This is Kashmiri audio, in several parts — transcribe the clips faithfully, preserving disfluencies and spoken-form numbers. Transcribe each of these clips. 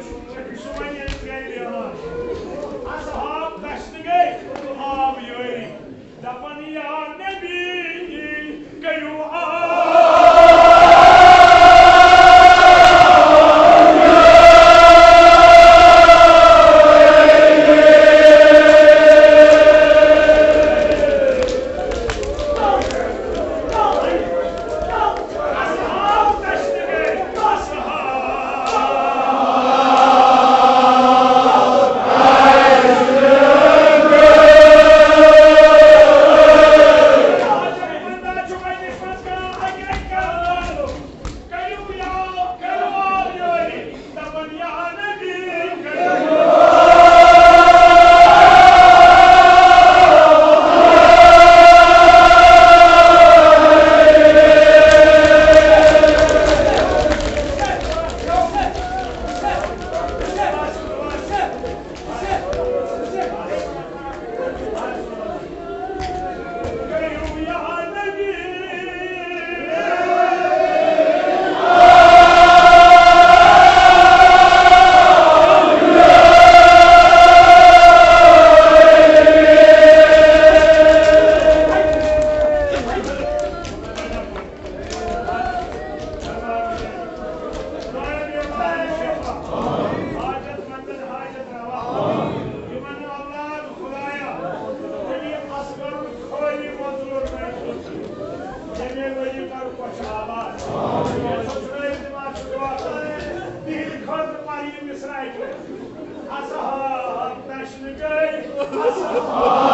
سُہ وَنہِ ییٚلہِ گرِ یِوان۔ اصحاب دَچھنہٕ گٔے، تہٕ آو یٲری۔ دَپان، یا نبی، کٔرِو آب۔ حاجت مندن حاجت روا۔ یِمن اولاد خدایا، ولی اصغرُن خٲلی مزور نہ چھُ۔ ییٚمے ؤری کر کۄچھ آباد۔ یتھ سُنٛد دِماغ چھُ دعا کران، تِہنٛدِ خٲطرٕ پَرِ یہِ مصرعہ کٔرِتھ۔ اصحاب دَچھنہٕ گٔے، اصحاب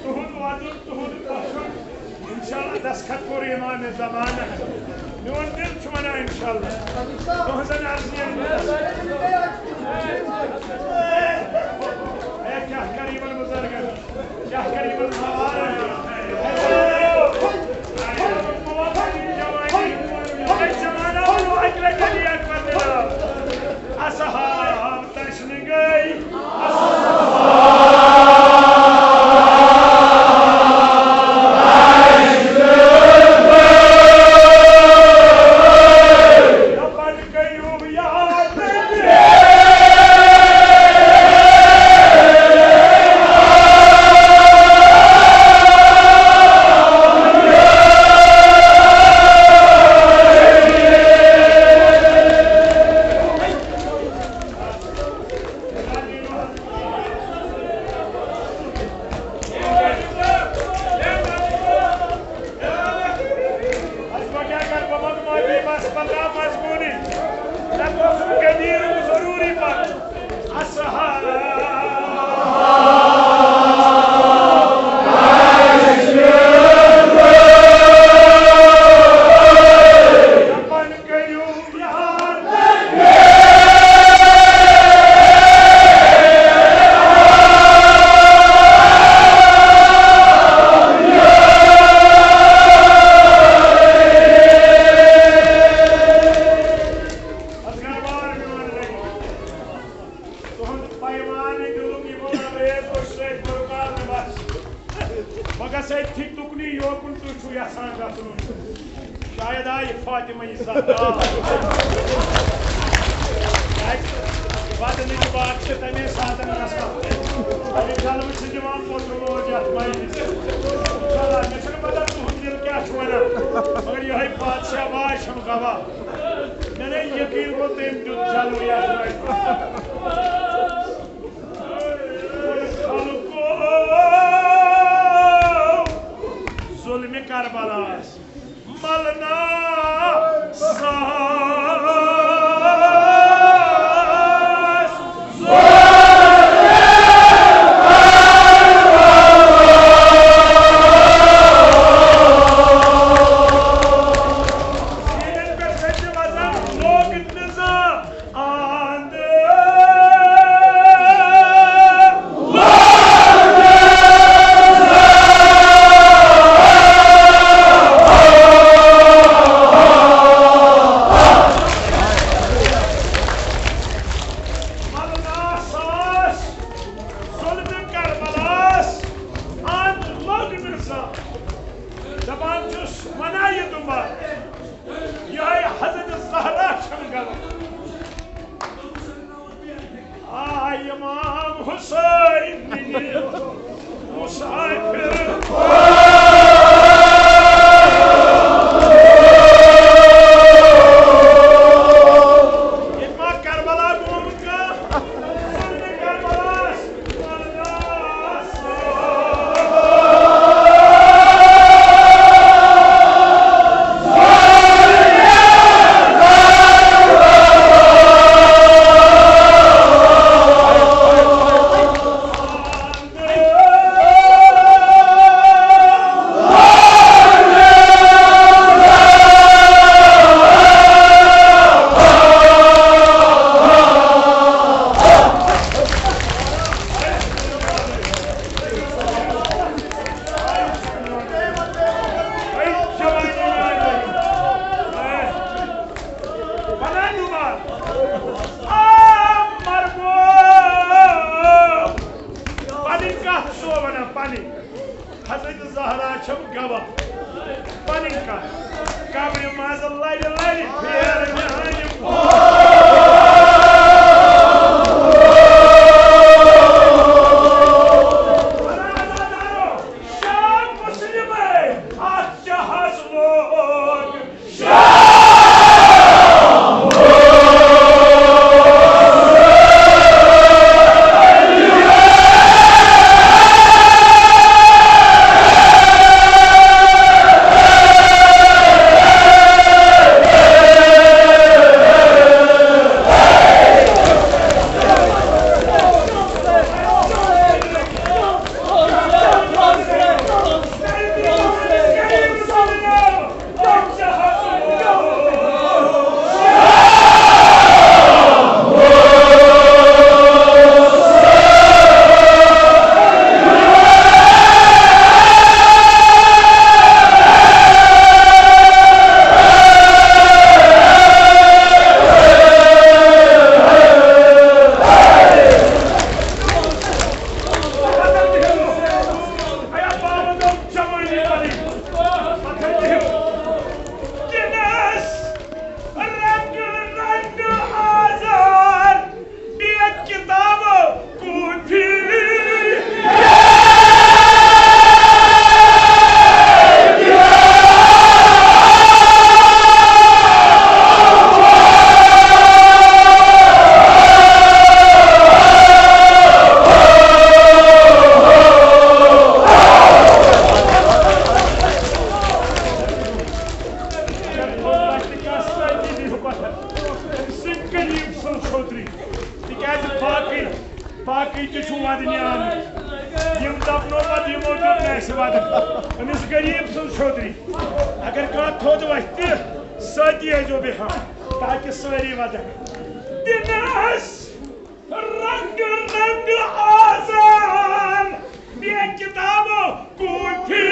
تُہُنٛد وَدُن، تُہُنٛد پَژھُن۔ اِنشاءاللہ دستخط کوٚر اِمام زمانَس۔ میون دِل چھُ وَنان اِنشاءاللہ۔ تُہٕنٛزَن عرضی یَن منٛز۔ اے کیٛاہ کَرٕ یِمَن بُزرگَن؟ کیٛاہ کَرٕ یِمَن سوارَن؟ اے زمانہ ووٚنُو اَکہِ لَٹہِ علی اکبر ناو۔ اَصحاب دَچھنہٕ گٔے۔ بہٕ گژھٕ أتھی تُکنُے یوکُن تُہۍ چھِو یژھان گژھُن۔ شاید آیہِ فاطمہ یہِ زہرا۔ وَدنٕکۍ باغ چھِ تَمے ساتہٕ گژھان۔ یہِ جلوٕ چھِ دِوان پوٚتُر موج یَتھ مجلِسہِ۔ اِنشاءاللہ، مےٚ چھُنہٕ پَتہ تُہُنٛد دِل کیٛاہ چھُ وَنان، مگر یِہوٚے بادشاہ واے چھُم گواہ۔ مےٚ نے یقیٖن گوٚو تٔمۍ دیُت جلوٕ یَتھ مجلِسہِ۔ خلقو ظلم کربلاس ملنا ساس۔ سیٖنن پٮ۪ٹھ سجہِ وزن لوگ نظام۔ دپان چھُس، وَنان یہِ تِم باتہٕ۔ یِہوٚے حضرت زہرا چھَم غلط۔ آ امام حسین نِنہِ مسافر۔ ییٚتہِ ما کربلا گوٚمُت کانٛہہ؟ کربلاہَس پنٕنۍ کتھ چھُسو ونان، پنٕنۍ۔ حضرت زہرا چھم گواہ، پنٕنۍ کتھ۔ قبرِ منٛز لرِ لرِ پھیرٕ میانہِ شاہ مسلمے، اتھ کیاہ حظ لوگ؟ تِکیٛازِ باقٕے، باقٕے تہِ چھُ وَدنہِ آمٕتۍ۔ یِم دَپنو پَتہٕ یِمو دیُت نہٕ اَسہِ وَدُن۔ أمِس غریٖب سٕنٛز چھوتری۔ اگر کانٛہہ تھوٚد وَتھِ تہِ، سۭتی ٲسۍزیو بیٚہوان، تاکہِ سٲری وَدَن۔ دِنَس رنٛگہٕ رنٛگہٕ آسان، بے کِتابو کوٗفی۔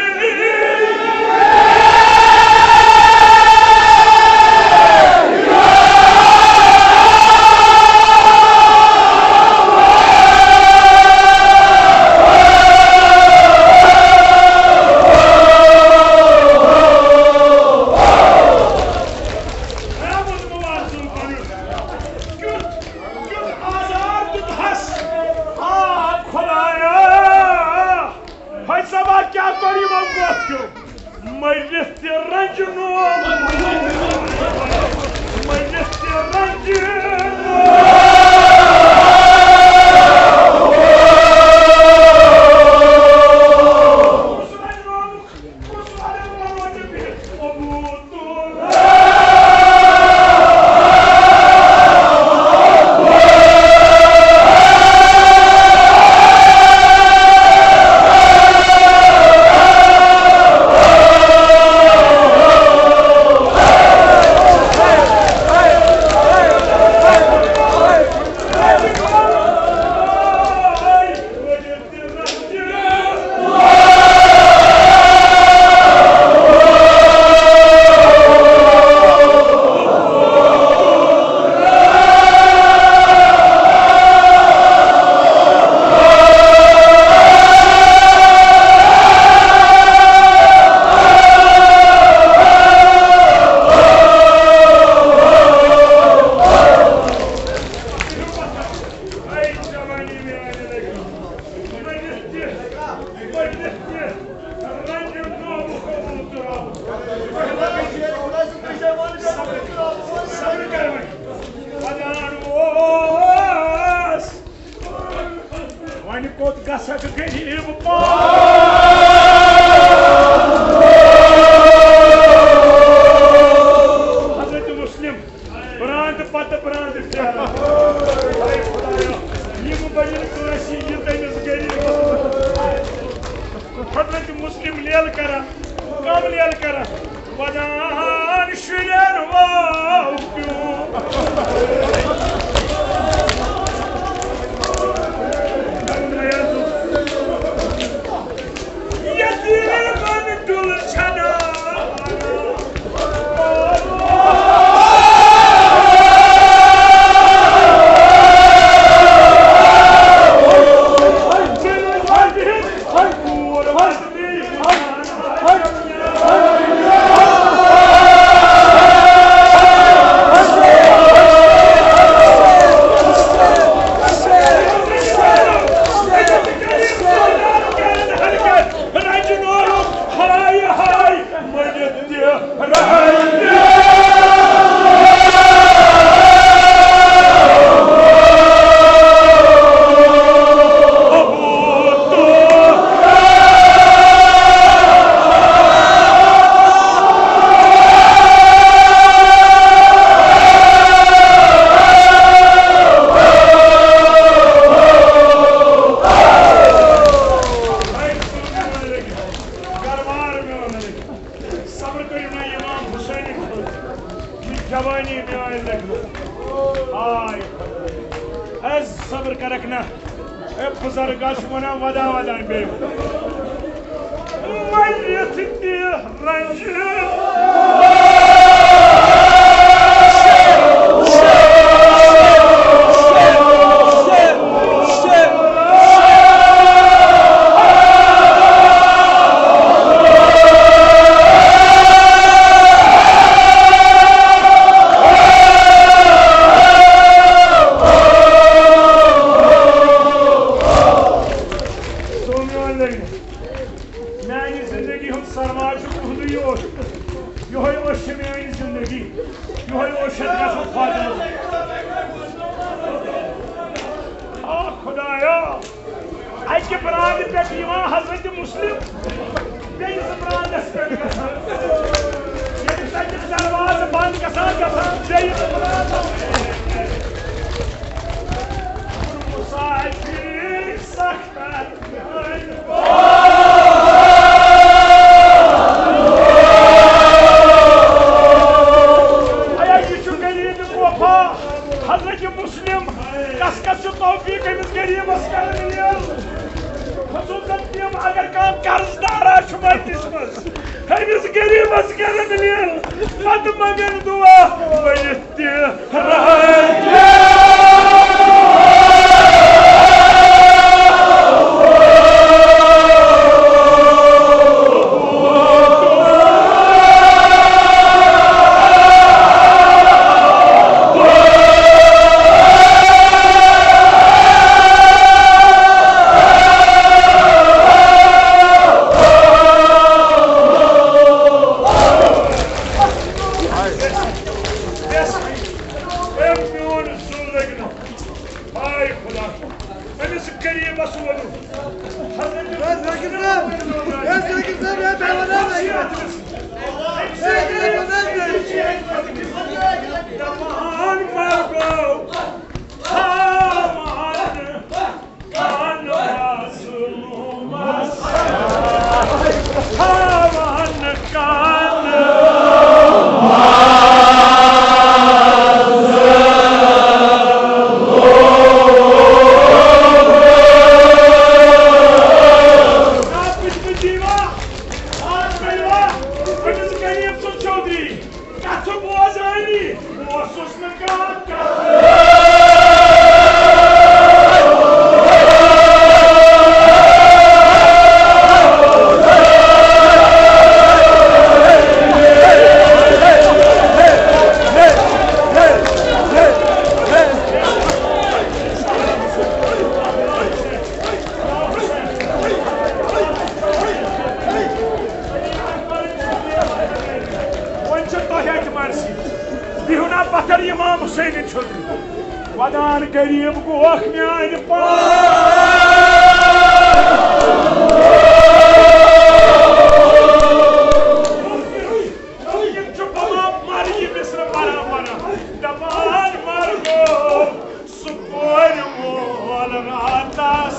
مٔرِتھ تہِ رنجہِ نوم، مٔرِتھ تہِ رنجہِ نوم۔ صبر کر وۄنۍ۔ ودان اوس۔ وۄنۍ کوٚت گژھکھ غریٖب پان؟ حضرت مسلم۔ برانٛد پتہٕ برانٛد پھیران۔ اے خدایا، یِم بٔنِن کٲنٛسی، یہِ تٔمِس غریٖبس۔ حضرت مسلم لیل کران، کم لیل کران؟ ودان شُرٮ۪ن واو پیوٗ۔ یتیٖمن ڈُل چھنا۔ صبر کٔرِو نا امام حسینٕکۍ خٲطرٕ۔ یہِ جوانی میٲنۍ لٔگۍ۔ ہاے۔ اے صبر کرکھ نا۔ اے بزرگا چھُ ونان ودان ودان بیٚیہِ۔ مٔرِتھ تہِ رنجہِ۔ میانہِ زندگی ہُنٛد سرمایہ چھُ تُہُنٛدُے یوت۔ یِہوٚے اوس چھِ میٲنۍ زندگی، یِہوٚے اوس چھِ گژھُن فاطمہ۔ آ خدایا، اکہِ برانٛدِ پٮ۪ٹھ یِوان حضرت مسلم، بیٚیِس برانٛدَس پٮ۪ٹھ گژھان۔ ییٚلہِ تَتہِ دروازٕ بنٛد گژھان، گژھان بیٚیِس برانٛدَس۔ مسافر سخت ایا، یہِ چھُ غریٖب وفا۔ حضرت مسلم، کس کس چھُ توفیق أمِس غریٖبس کرن یہِ؟ خصوصاً تِم اگر کانٛہہ قرض دارا چھُ مجلس منٛز، أمِس غریٖبس کرن یہِ، پتہٕ منٛگن دعا، ؤنِتھ تہِ رحم۔ ذاکر صٲب، ہے ذاکر صٲب، ہے مےٚ وَن حظ اَکہِ لَٹہِ۔ ہے مےٚ وَن حظ۔ دَپان مَرگو، ہاوان کَن مظلوٗمَس، ہاوان کَن۔ آ، بہٕ چھُس دیٖوان، آ، بہٕ چھُس غریٖب سُنٛد چودھری۔ کتھ بوزٲنی، بہٕ اوسُس نہٕ کانٛہہ کتھ۔ وۄنۍ چھِ تۄہہِ اَتہِ مرضی۔ بِہِو نا پتھر امام حسین چھُ۔ ودان غریب گوکھ میانہِ پان۔ یِم چھِ بلام مر یہِ مصرٕ برابر۔ دپان مر گوٚو سُہ کورِ وول راتس۔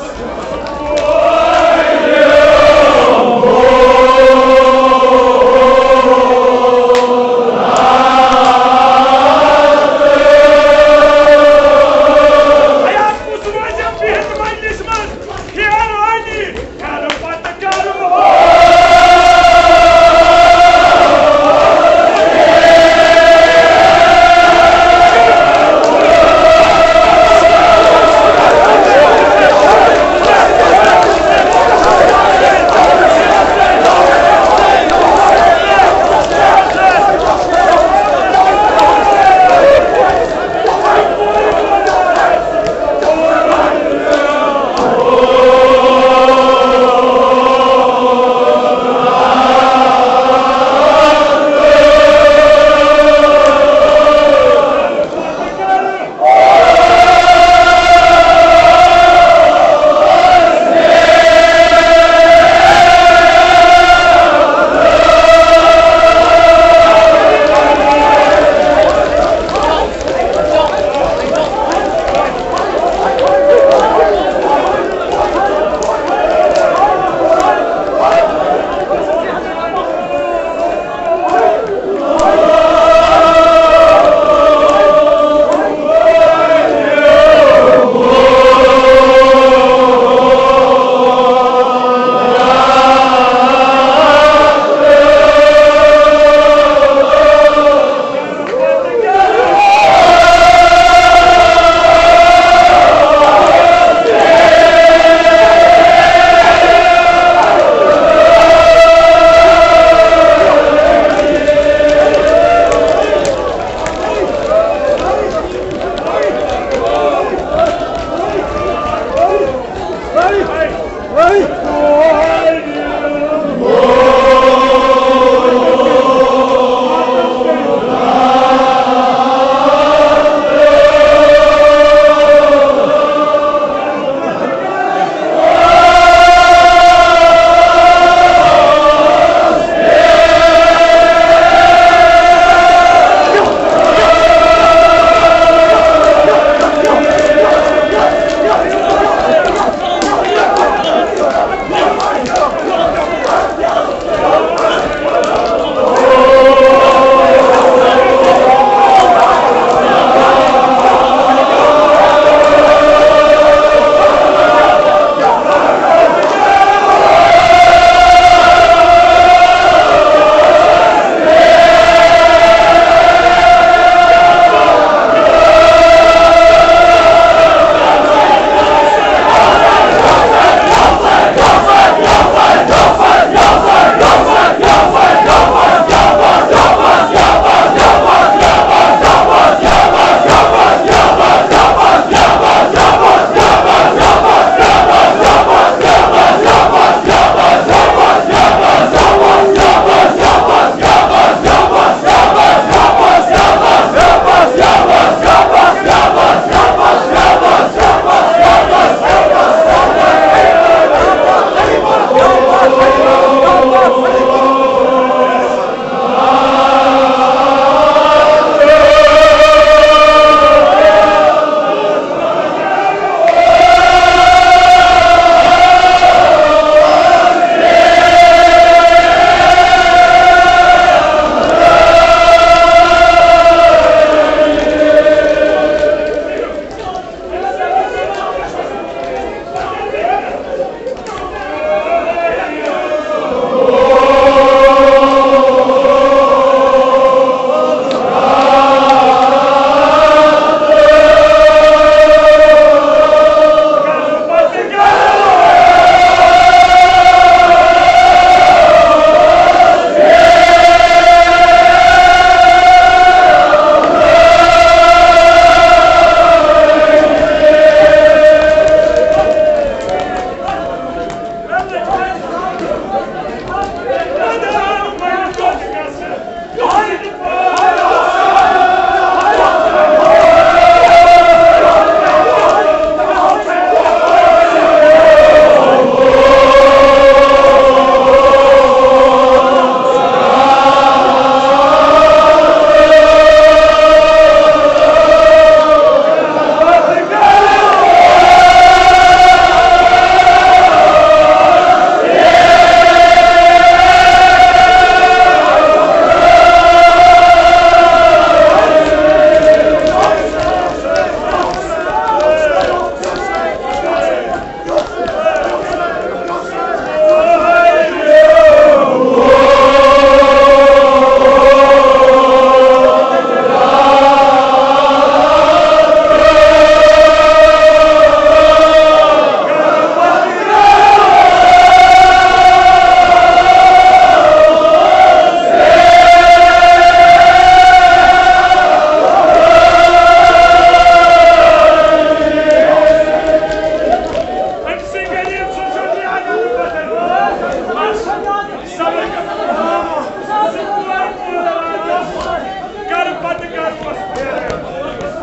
گرٕ پتہٕ گرٕ اوس پھیران۔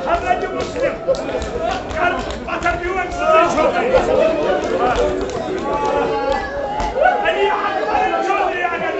حضرت مسلم گرٕ پتہٕ پیوٚو أمۍ سٕنٛزٕے چھۄکٕے۔ علی اکبر چودھری اگر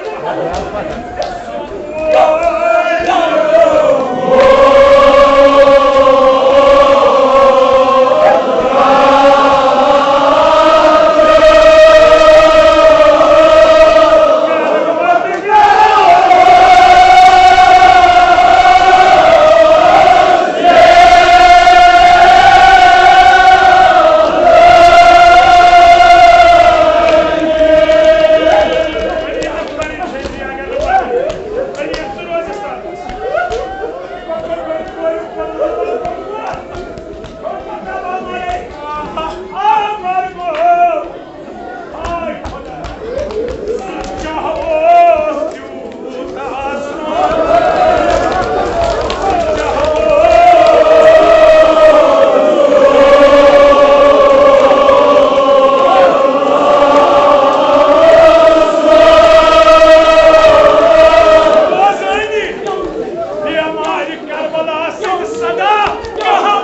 بیمارِ کربلا سٕنٛز صدا کہاں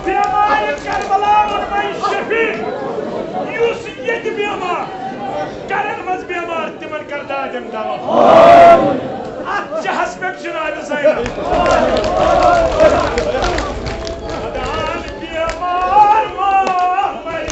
بیمارِ کربلا ووٚن وۄنۍ شفیع، یُس ییٚتہِ بیمار، گرن منٛز بیمار، تِمن کر دادٮ۪ن دوا۔ اتھ جہس پٮ۪ٹھ جناب زینب۔ خدان بیمار ما مرِ۔